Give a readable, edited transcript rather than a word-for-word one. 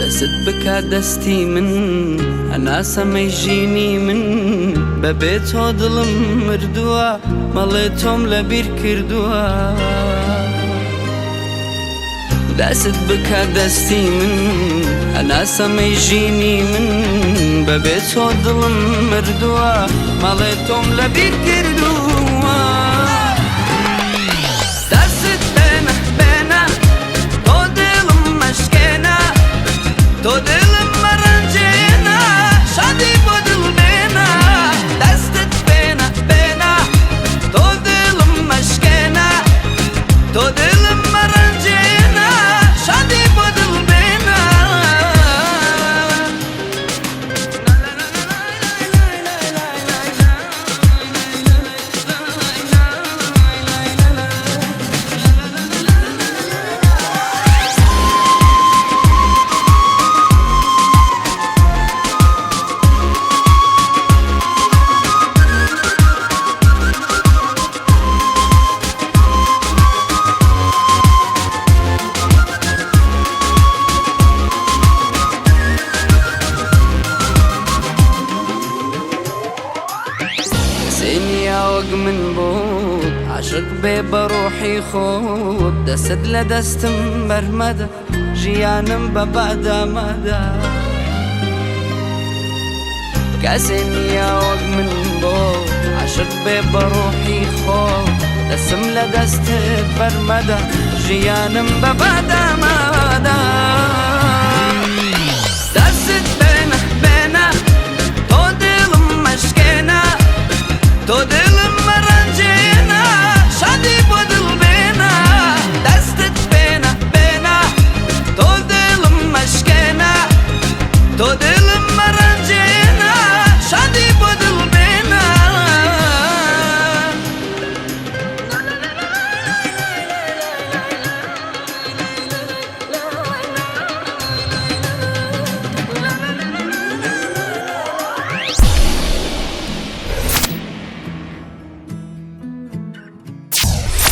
دەستت بکە دەستی من، هەناسەمەی ژینی من، بەبێ تۆ دڵم مردووە، مەڵێ تۆم لەبیر کردووە. دەستت بکە دەستی من، هەناسەمەی ژینی من، بەبێ تۆ دڵم مردووە، مەڵێ تۆم لەبیر کردووە. دەستت بێنە بێنە، تۆ دڵم مەشکێنە، تۆ دڵم مەڕەنجێنە، شادی بۆ دڵ بێنە. دەستت بێنە بێنە، تۆ دڵم مەشکێنە، تۆ دڵم مەڕەنجێنە، شادی بۆ دڵ بێنە. کەسێ نییە وەک من بوو عاشق بێ بە ڕۆحی خۆت، دەستت لە دەستم بەرمەدە، ژیانم بە بادامەدا. کەسێ نییە وەک من بۆ عاشق بێ بە ڕۆحی خۆت، دەستم لە دەستت بەرمەدە، ژیانم بە بادامەدا.